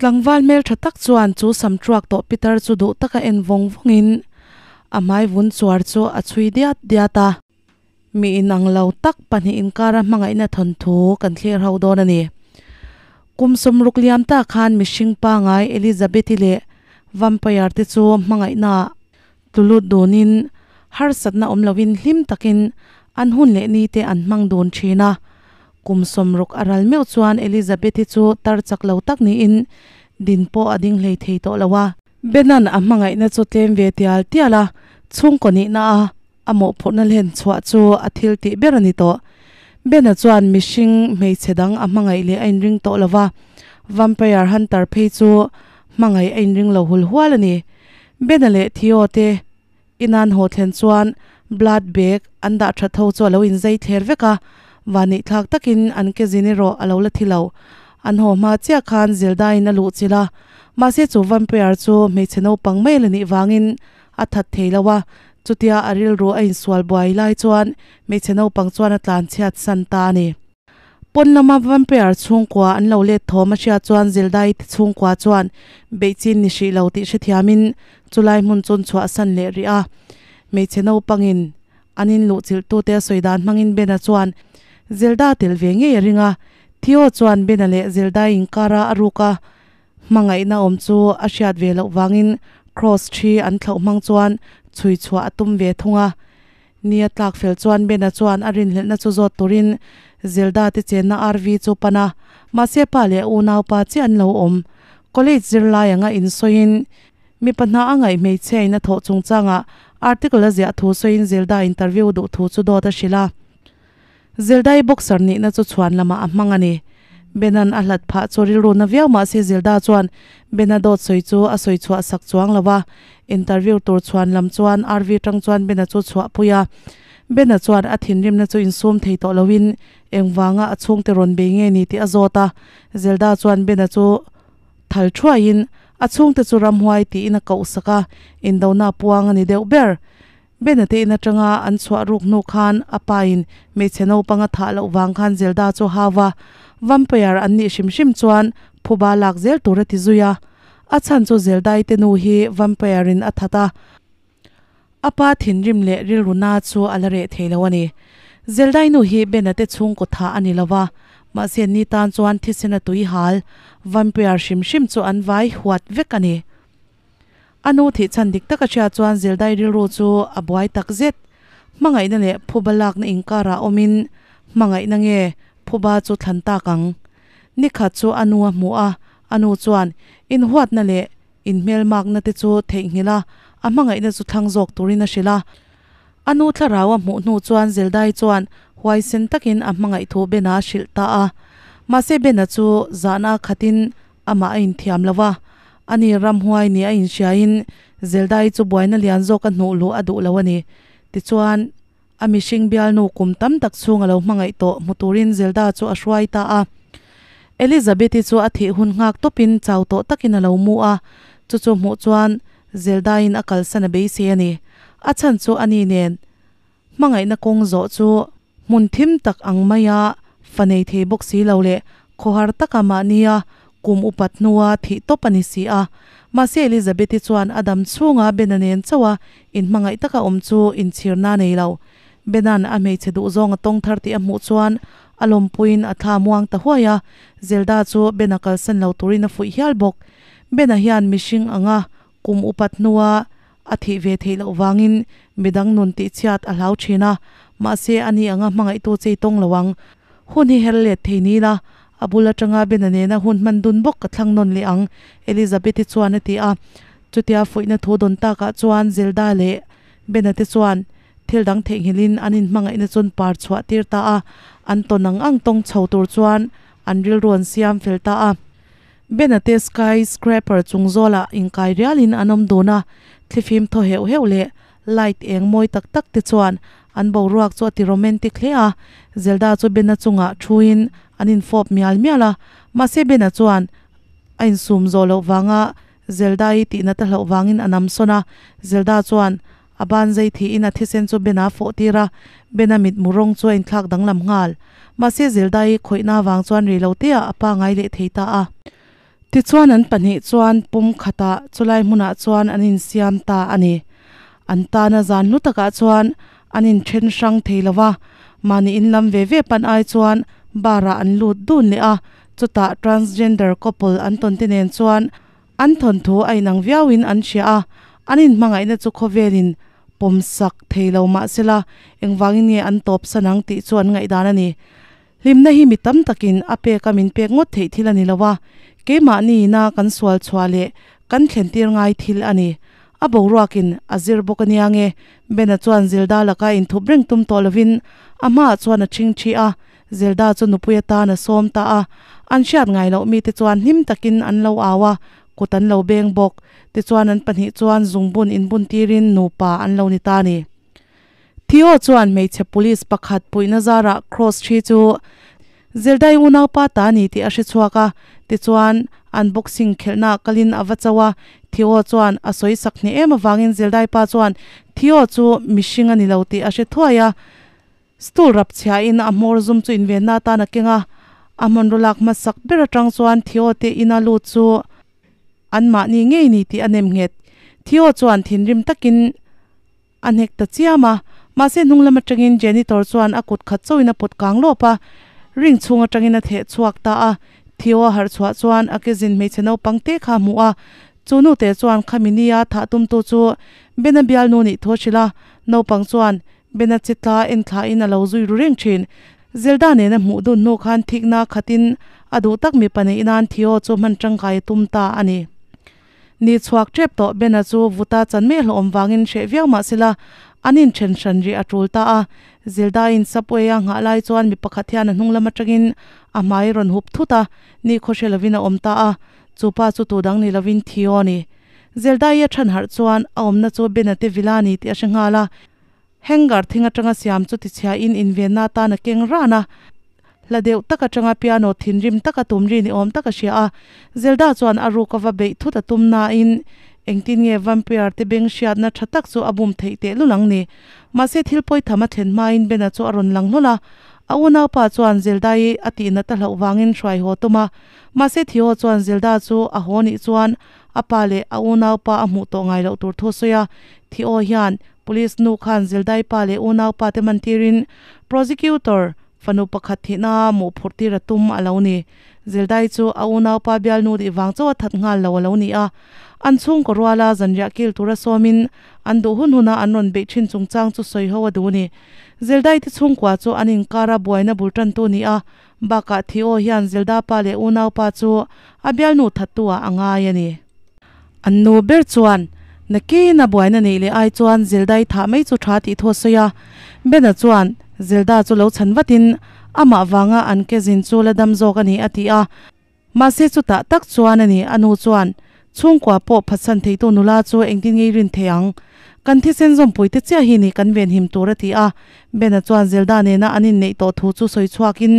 Tlangval hmeltha tak chuan chu sam truak tawh pitar chu duh taka en vawng vawngin a hmai vun chuar chu a chhui diat diat a. Mi inang lo tak pahnih inkara hmangaihna thawnthu kan thlir ho dawn a ni. Kum sawmruk liam ta khan mihring pangai Elizabeth-i leh Vampire te chu hmangaihna tlu lut dunin harsatna awm lovin hlim takin an hun leh ni te an hmang dun thin a. Kum sawmruk a ral meuh chuan Elizabeth-i chu tar chak lo tak niin din pawh a ding hlei thei tawh lo a. Benan a hmangaihna chu tlem ve tial tial a, chhungkaw nihna a a mawhphurhna hlen chhuah chu a thil tih ber a ni tawh. Bena chuan mihring hmeichhe dang a hmangaih leh a inring tawh lo va, Vampire Hunter phei chu hmangaih a inring lo hul hual a ni. Bena leh Theo te inan haw thlen chuan blood bag an dah that ho chu a lo inzei thler vek a, vanihthlak takin an ke zin erawh a lo la thi lo. An haw hma chiah khan Zelda-in a luh chilh a, mahse chu Vampire chu hmeichhe naupang mai a la nih vangin a that thei lo a, chutia a rilru a insual buai lai chuan hmeichhe naupang chuan a tlan chhiat san ta a ni. Pawn lama Vampire chhungkua an lo let thawm a hriat chuan Zeldai te chhungkua chuan beihchin ni hrih lo tih hrethiamin chulai hmun chun chhuah san leh rih a. Hmeichhe naupangin an inluhchilh tute a sawi dan hmangin Bena chuan Zelda tel ve ngei a ring a, Theo chuan Bena leh Zeldai inkara a ruk a Hmangaihna awm chu a hriat ve loh vangin Kross thi an thlauh hmang chuan chhui chhuah a tum ve thung a. Ni a tlak fel chuan Bena chuan a rinhlelhna chu zawt turin Zelda te chenna RV chu pan a, mahse pa leh unaupa chiah an lo awm. College zirlai anga insawiin mipa hna a ngaih hmeichhia in a thawh chungchangah article a ziah thu sawiin Zelda interview duh thu chu dawt a hrilh a. Zelda-i boxer nihna chu chhuan lamah a hmang a ni. Ben-a'n a hlat phah chu rilru na viau mah se Zelda chuan Ben-a dawt sawi chu a sawi chhuah sak chuang lo a. Interview tur chhuan lam chuan RV tang chuan Ben-a chu chhuah pui a. Ben-a chuan a thinrimna chu insum thei tawh loin engvanga a chhungte rawn bei nge ni tih a zawt a. Zelda chuan Ben-a chu thal thuaiin a chhungte chu ramhuai tiin a koh sak a, indona puang a ni deuh ber. Bena te in atanga an chhuah ruk hnu khan a pa in hmeichhe naupang a thah loh vang khan Zelda chu hau va, vampire an nih hrim hrim chuan phuba lak zel tur a ti zui a. A chhan chu Zelda-i te nu hi vampire in a that a, a pa thinrim leh rilru na chu a la reh thei lo a ni. Zelda-i nu hi Bena te chhungkaw thah a ni lo va, mahse ni tan chuan thisen a tui hal, vampire hrim hrim chu an vai huat vek a ni. A nu thih chhan dik taka hria chuan Zeldai rilru chu a buai tak zet. Hmangaihna leh phuba lakna inkarah awmin hmangaihna nge phuba chu thlan tak ang? Nikhat chu a nu a hmu a, a nu chuan inhuatna leh inhmelmakna te chu theihnghilh a, a hmangaihna chu thlang zawk turin a hrilh a. A nu thlarau a hmuh hnu chuan Zeldai chuan huaisen takin a hmangaih thu Bena a hrilh ta a. Mahse Bena chu zahna a khatin Amah a inthiam lo a, ani ramhuai nih a inhriain Zelda-i chu buaina lian zawk a hnuh luh a duh lo a ni. Tichuan, a mihring bialnu kum tam tak chhung a lo hmangaih tawh hmu turin Zelda chu a hruai ta a. Elizabeth-i chu a thih hun nghak tawpin chau tawh takin a lo mu a, chu chu hmuh chuan Zelda-in a kalsan a beisei a ni. A chhan chu ani nen Hmangaihna kawng zawh chu hmun thim tak ang maia fa nei thei bawk si lo leh khawhar taka mahnia kum upat hnua thih tawp a ni si a. Mahse Elizabeth-i chuan a dam chhunga Bena nen chauha inhmangaih taka awm chu inchhirna a nei lo. Bena'n a hmeichhe duhzawng a tawng thar tih a hmuh chuan a lawmpuiin a thla muang ta huai a, Zelda chu Bena kalsan lo turin a fuih hial bawk. Bena hian mihring anga Kum upat hnua a thih ve theih loh vangin midang nun tihchhiat a hlau thin a, mahse a ni anga hmangaihtu chei tawng lo ang. Hun hi her let thei ni la, a bul atanga Bena nena hun hman dun bawk ka thlang nawn leh ang, Elizabeth-i chuan a ti a. Chutia fuihna thu dawn takah chuan Zelda leh Bena te chuan thil dang theihnghilhin an inhmangaihna chun par chhuah tir ta a, an tawn ang ang tawng chho tur chuan an rilru an siam fel ta a. Bena te sky scraper chung zawlah inkai rialin an awm dun a, thlifim thaw heuh heuh leh light eng mawi tak tak te chuan an boruak chu a ti romantic hle a. Zelda chu Bena chungah thuin an infawp mial mial a, mahse Bena chuan a insum zawh loh vanga Zelda-i tihna ta hlauh vangin a nam sawn a, Zelda chuan A ban zai thiin a thisen chu Bena a fawh tir a, Bena mitmu rawng chu a inthlak danglam nghal. Mahse Zelda-i khawihna avang chuan rei lo te ah a pangai leh thei ta a. Tichuan an pahnih chuan pum khatah chulai hmunah chuan an insiam ta a ni. An tana zan hlu takah chuan an inthen hrang thei lo va, mahni in lam ve ve pan ai chuan bar ah an lut dun leh a, chutah transgender couple an tawn te nen chuan an thawnthu a inang viauin an hria a, an inhmangaihna chu khawvelin pawmsak thei lo mahsela engvangin nge an tawpsan ang tih chu an ngaihdan a ni. Hlimna hi mi tam takin a peka min pek ngawt theih thil a ni lo a, keimahni ina kan sual chhuah leh kan thlentir ngai thil a ni. A boruakin a zir bawk a nia nge, Bena chuan Zelda laka inthup reng tum tawh lovin a hmaah chuan a ṭhingṭhi a, Zelda chu nupui atan a sawm ta a. An hriat ngai loh mite chuan hlim takin an lo au a, kut an lo beng bawk. Tichuan an pahnih chuan zungbun inbuntirin nupa an lo ni ta a ni. Theo chuan hmeichhe police pakhat puihna zarah Cross thi chu Zeldai unaupa ta a ni tih a hre chhuak a, tichuan an boxing khelhnaah kalin a va cho a. Theo chuan a sawi sak hneh em avangin Zeldai pa chuan Theo chu mihring a ni lo tih a hre thuai a. Stool rap chhiain a hmawr zum chu invenna atan a keng a, a hmanraw lak hmasak ber atang chuan Theo te ina lut chu anmahni ngei ni tih a nem nghet. Theo chuan thinrim takin A hnek ta chiam a, mahse hnung lam atangin janitor chuan a kut khat chauhin a pawt kang lawp a, ring chhung atangin a theh chhuak ta a. Theo a harh chhuah chuan a kezin hmeichhe naupang te kha a hmuh a, chu nu te chuan khami nia thah tumtu chu Bena bialnu nih thu a hrilh a, naupang chuan Bena che tla en thlain a lo zui ru reng thin. Zelda nena hmuh dun hnu khan thikna khatin a duh tak mipa neih nan Theo chu hman tangkai a tum ta a ni. Ni chhuak tep tawh Bena chu vuta chan mai hlawhawm vangin hreh viau mah sela an inthen hran rih a tul ta a. Zelda-in subway a nghah lai chuan mi pakhat hian a hnung lam atangin a hmai rawn hup thut a, ni khawhre lovin a awm ta a. Chu pa chu tu dang ni lovin Theo a ni. Zelda-i a chhan harh chuan a awmna chu Bena te villa a ni tih a hre nghal a. Hanger thing atanga siam chu tichhiain invenna atan a keng ran a. Hla deuh tak atanga piano thinrim taka tum ri ni awm tak a hria a. Zelda chuan a ruk ava beih thut a tum nain engtin nge vampire te beng hriatna tha tak chu a bum theih tehlul ang ni. Mahse thil pawi tham a thlen hmain Bena chu a rawn lang hlawl a. A unaupa chuan Zelda-i a tihnat a hlauh vangin hruai haw tum a. Mahse Theo chuan Zelda chu a haw nih chuan a pa leh a unaupa a hmuh tawh ngai loh tur thu a sawi a. Theo hian Police nu khan Zildai pa leh unaupa te mantirin Prosecutor fanu pakhat thihna mawh phurh tir a tum a lo ni. Zildai chu a unaupa bialnu dih vang chauh a that nghal lo a lo ni a. An chhungkaw ruala zanriah kil tura sawmin an duh hun huna an rawn beih thin chungchang chu sawi ho a duh ni. Zildai te chhungkua chu an inkara buaina bul tantu ni a, bakah Theo hian Zilda pa leh unaupa chu a bialnu thattu ah a ngai a ni. An nu ber chuan, Nakin a buaina neih leh ai chuan Zelda i thah mai chu tha tih thu a sawi a. Bena chuan Zelda chu lo chhan vatin amah vanga an ke zin chu la dam zawk a ni a ti a. Mahse chutah tak chuan a ni a nu chuan, Chhungkua pawh phatsan theitu nula chu engtin ngei rin thei ang? Kan thisen zawmpuite chiah hi ni kan venhim tur a ti a. Bena chuan Zelda nena an inneih tawh thu chu sawi chhuakin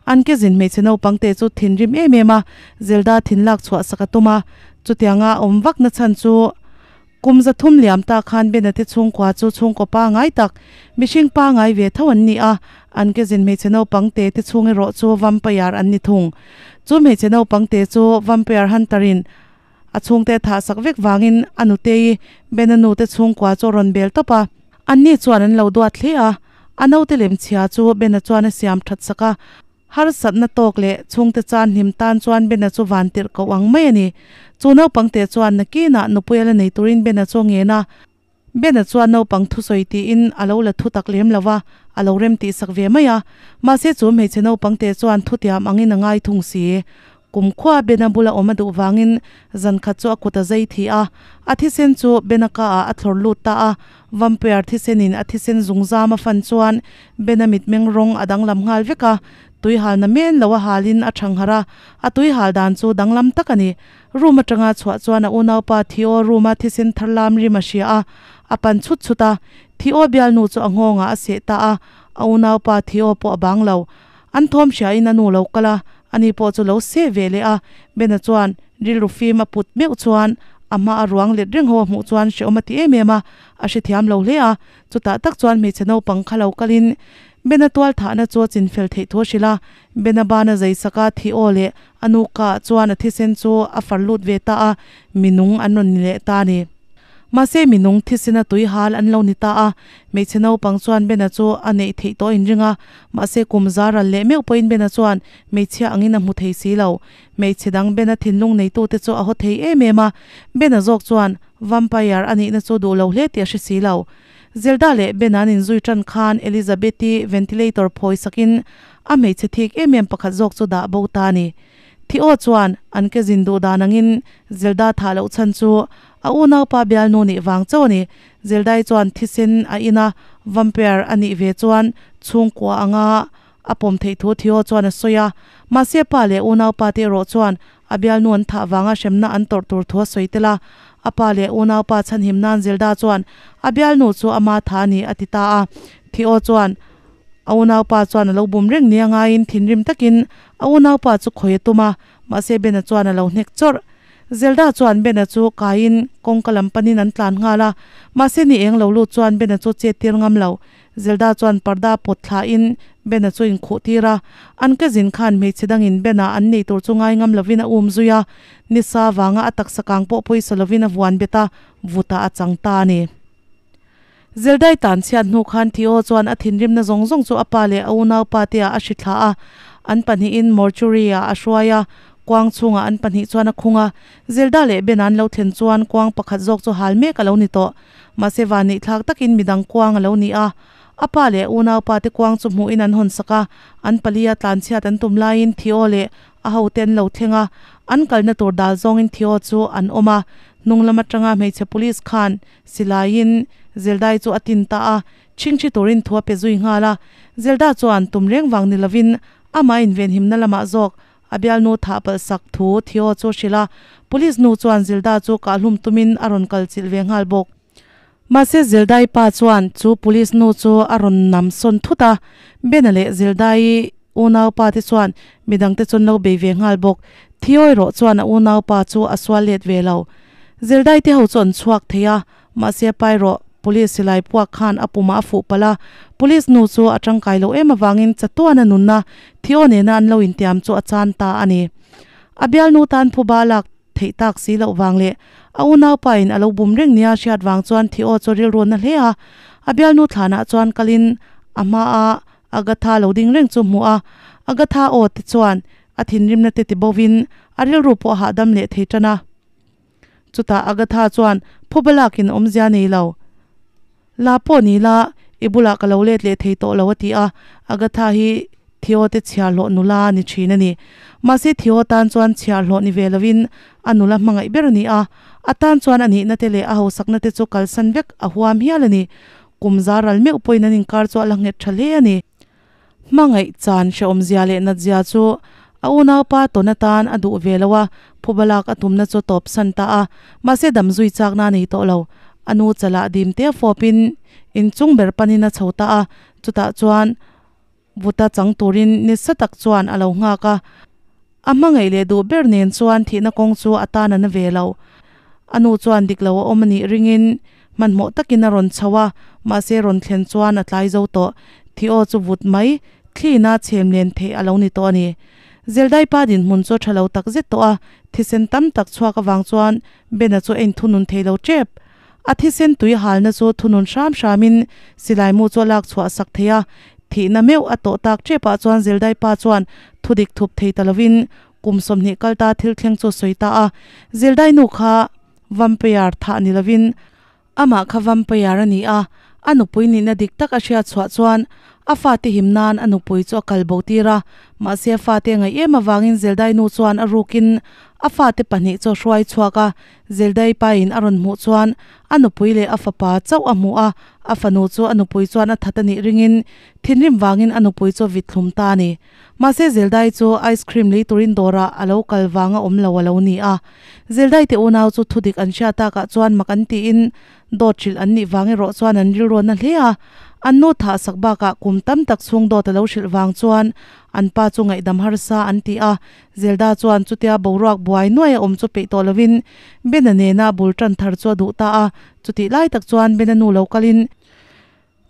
an ke zin hmeichhe naupangte chu thinrim em em a, Zelda thin lak chhuah sak a tum a. Chutianga a awm vakna chhan chu kum 300 liam ta khan Bena te chhungkua chu chhungkaw pangai tak, mihring pangai ve tho an ni a, an ke zin hmeichhe naupangte te chhung erawh chu vampire an ni thung. Chu hmeichhe naupangte chu vampire hunter in A chhungte a thah sak vek vangin a nutei Bena nu te chhungkua chu a rawn bel tawp a. Anni chuan an lo duat hle a, a naute lem chhia chu Bena chuan a siam that sak a. Harsatna tawk leh chhungte chan hlim tan chuan Bena chu van tirh koh ang mai a ni. Chu naupangte chuan nakinah nupui a la nei turin Bena chu a ngen a. Bena chuan naupang thusawi tiin a lo la thu tak lem lo va, a lo rem tih sak ve mai a. Mahse chu hmeichhe naupangte chuan thutiam angin a ngai thung si. Kumkhua Bena bula awm a duh vangin zan khat chu a kut a zai thi a, a thisen chu Bena ka ah a thlawr lut ta a. Vampire thisenin a thisen zungzam a fan chuan Bena mitmeng rawng a danglam nghal vek a, tui halna men lo a halin a thangharh a, a tui hal dan chu danglam tak a ni. Room atanga chhuah chuan a unaupa Theo room-a thisen thar lam rim a hria a, a pan chhut chhut a. Theo bialnu chu a nghawngah a seh ta a, a unaupa Theo pawh a bang lo. An thawm hriain a nu lo kal a, ani pawh chu lo seh ve leh a. Bena chuan rilru fim a put meuh chuan a hma a ruang let reng ho a hmuh chuan hrehawm a ti em em a, a hrethiam lo hle a. Chutah tak chuan hmeichhe naupang kha lo kalin Bena tual thahna chu a chinfel theih thu a hrilh a, Bena bana zai saka thi aw leh a nu ka chuan a thisen chu a far lut ve ta a, minung an rawn ni leh ta a ni. Mahse minung thisena tui hal an lo ni ta a, hmeichhe naupang chuan Bena chu a neih theih tawh a inring a, mahse kum za ral leh meuh pawhin Bena chuan hmeichhia angin a hmu thei si lo. Hmeichhe dang Bena thinlung neitute chu a haw thei em em a, Bena zawk chuan vampire a nihna chu duh lo hle tih a hre si lo. Zelda leh Bena an inzui tan khan Elizabeth-i ventilator phawi sakin a hmeichhe thik em em pakhat zawk chu dah bo ta a ni. Thi aw chuan an ke zin duh dan angin Zelda thah loh chhan chu a unaupa bialnu nih vang chauh a ni. Zeldai chuan thisen a in a, vampire a nih ve chuan chhungkua anga a pawm theih thu Theo chuan a sawi a. Mahse pa leh unaupa te erawh chuan a bialnu an thah vanga hremna an tawrh tur thu a sawi tel a. A pa leh unaupa chhanhim nan Zelda chuan a bialnu chu ama tha a ni a ti ta a. Theo chuan A unaupa chuan a lo bum reng nia ngaiin thinrim takin a unaupa chu khawi a tum a, mahse Bena chuan a lo hnek chawrh. Zelda chuan Bena chu kaiin kawngka lam panin an tlan nghal a, mahse ni eng lo lut chuan Bena chu chet tir ngam lo. Zelda chuan parda pawt thlain Bena chu inkhuh tir a, an cousin khan hmeichhe dangin Bena an nei tur chu ngai ngam lovin a um zui a, nisa vanga a taksa kang pawh pawisa lovin a vuan bet a, vutah a chang ta a ni. Zeldai tan chhiat hnu khan Theo chuan a thinrimna zawng zawng chu a pa leh a unaupa te ah a hri thla a, an pahnihin mortuary ah a hruai a, kuang chhungah an pahnih chuan a khung a. Zelda leh Ben an lo thlen chuan kuang pakhat zawk chu hal mek a lo ni tawh. Mahse vanneih thlak takin midang kuang a lo ni a. A pa leh a unaupa te kuang chu hmuhin an hawn sak a, an pali a tlan chhiat an tum laiin Theo leh a hote an lo thleng a, an kalna tur dal zawngin Theo chu an awm a. Hnung lam atanga hmeichhe police khan Silaiin Zeldai chu a tin ta a, chhingchhi turin thu a pe zui nghal a. Zelda chuan tum reng vang ni lovin amah invenhimna lamah zawk a bialnu thah palh sak thu Theo chu a hrilh a. Police nu chuan Zelda chu kahhlum tumin a rawn kal chilh ve nghal bawk. Mahse Zeldai pa chuan chu police nu chu a rawn nam sawn thut a, Bena leh Zeldai unaupa te chuan midangte chu an lo bei ve nghal bawk. Theo erawh chuan a unaupa chu a sual let ve lo. Zeldai te ho chu an chhuak thei a, mahse pai rawh, police silai puak khan a pumah a fuh palh a, police nu chu a tangkai loh em avangin chatuan a nunna Theo nena an lo intiam chu a chan ta a ni. A bialnu tan phuba lak theih tak si loh vang leh a unaupa in a lo bum reng nia hriat vang chuan Theo chu rilru na hle a, a bialnu thlanah chuan kalin a hmaa Agatha lo ding reng chu hmuh a, Agatha aw te chuan a thinrimna te ti bovin a rilru pawh a hahdam leh thei tan a. Chutah Agatha chuan phuba lakin awmzia nei lo. La pawh ni la, i bulah ka lo let leh thei tawh lo a ti a, Agatha hi Theo te chhiarhlawh nula a ni thin a ni. Mahse Theo tan chuan chhiarhlawh ni ve lovin a nula hmangaih ber a ni a, a tan chuan a nihna te leh a hausakna te chu kalsan vek a huam hial a ni. Kum za ral meuh pawhin an inkar chu a la nghet tha hle a ni. Hmangaih chan hrehawmzia leh natzia chu a unaupa tawn atan a duh ve lo a, phuba lak a tumna chu tawp san ta a, mahse dam zui chakna a nei tawh lo. A nu chalah dim te fawpin inchung ber panin a chho ta a, chutah chuan Vuta chang turin nisa tak chuan a lo nghak a, a hmangaih leh duh ber nen chuan thihna kawng chu a tan a na ve lo. A nu chuan dik lo a awm a nih ringin hmanhmawh takin a rawn chho a, mahse rawn thlen chuan a tlai zo tawh. Thi aw chu vut mai, thlina chhem len theih a lo ni tawh a ni. Zeldai pa dinhmun chu a tha lo tak zet tawh a, thisen tam tak chhuak avang chuan Bena chu a inthunun thei lo tep. A thisen tui halna chu thunun hram hramin silai mu chu a lak chhuah sak thei a, thihna meuh a tawh tak tepah chuan Zeldai pa chuan thudik thup thei ta lovin kum 20 kal ta thil thleng chu a sawi ta a. Zeldai nu kha vampire thah ni lovin amah kha vampire a ni a, a nupui nihna dik tak a hriat chhuah chuan a fate him nan a nupui chu a kal bo tir a, mahse a fate ngaih em avangin Zeldai nu chuan a rukin a fate pahnih chu a hruai chhuak a, Zeldai pain a rawn hmuh chuan a nupui leh a fapa chauh a hmu a, a fanu chu a nupui chuan a that a nih ringin thinrim vangin a nupui chu a vit thlum ta a ni. Mahse Zeldai chu ice cream lei turin dawrah a lo kal vanga awm lo a lo ni a. Zeldai te unau chu thudik an hriat takah chuan mak an tiin dawt hrilh an nih vang erawh chuan an rilru na hle a. An nu thah sak bakah kum tam tak chhung dawt a lo hrilh vang chuan an pa chu ngaihdam harsa an ti a, Zelda chuan chutia boruak buai nuai a awm chu peih tawh lovin Bena nena bul tan thar chu a duh ta a, chutih lai tak chuan Bena nu lo kalin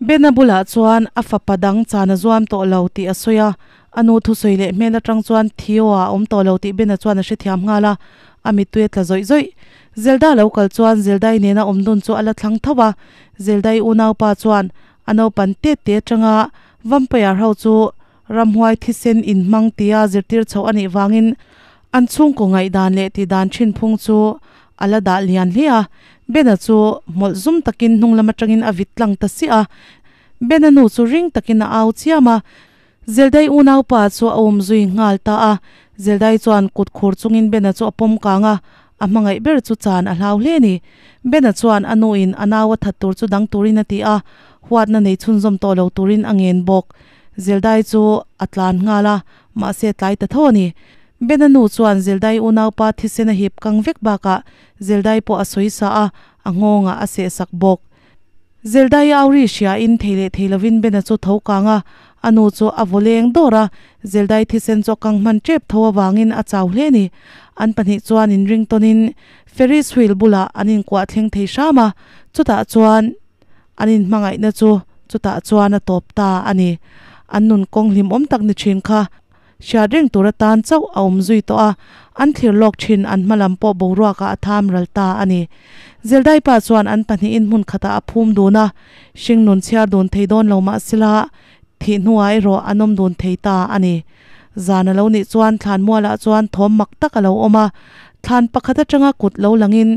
Bena bulah chuan a fapa dang chan a zuam tawh lo tih a sawi a, a nu thusawi leh hmel atang chuan Theo a awm tawh lo tih Bena chuan a hrethiam nghal a, a mittui a tla zawih zawih. Zelda lo kal chuan Zeldai nena awm dun chu a la thlang tho a, Zeldai unaupa chuan a naupan tet te atanga vampire ho chu ramhuai thisen inhmang tia zirtir chhoh a nih vangin an chhungkaw ngaihdan leh tihdan thin phung chu a la dah lian hle a. Bena chu hmawlh zum takin hnung lam atangin a vit tlang ta siah a. Bena nu chu ring takin a au chiam a. Zeldai unaupa chu a awm zui nghal ta a. Zeldai chuan kut khur chungin Bena chu a pawm kang a, a hmangaih ber chu chan a hlau hle a ni. Bena chuan a nuin a nau a that tur chu dang turin a ti a, huatna nei chhunzawm tawh lo turin a ngen bawk. Zeldai chu a tlan nghal a, mahse tlai ta tho a ni. Bena nu chuan Zeldai unaupa thisen a hip kang vek bakah Zeldai pawh a sawi sa a, a nghawngah a sehsak bawk. Zeldai au ri hriain thei leh thei lovin Bena chu tho kang a, a nu chu a vaw leng dawr a, Zeldai thisen chu a kang hman tep tho avangin a chau hle a ni. An pahnih chuan inring tawnin Ferris wheel bulah an inkuah thleng thei hram a, chutah chuan An inhmangaihna chu chutah chuan a tawp ta a ni. An nun kawng hlimawm tak ni thin kha hriat reng tur atan chauh a awm zui tawh a, an thlir lawk thin an hma lam pawh boruakah a tham ral ta a ni. Zeldai pa chuan an pahnihin hmun khatah a phum dun a, hringnun chhiar dun thei dawn lo mah sela thih hnuah erawh an awm dun thei ta a ni. Zan a lo nih chuan thlan mualah chuan thawm mak tak a lo awm a, thlan pakhat atanga kut lo langin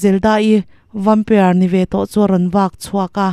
Zelda-i vampire ni ve tawh chu a rawn vak chhuak a.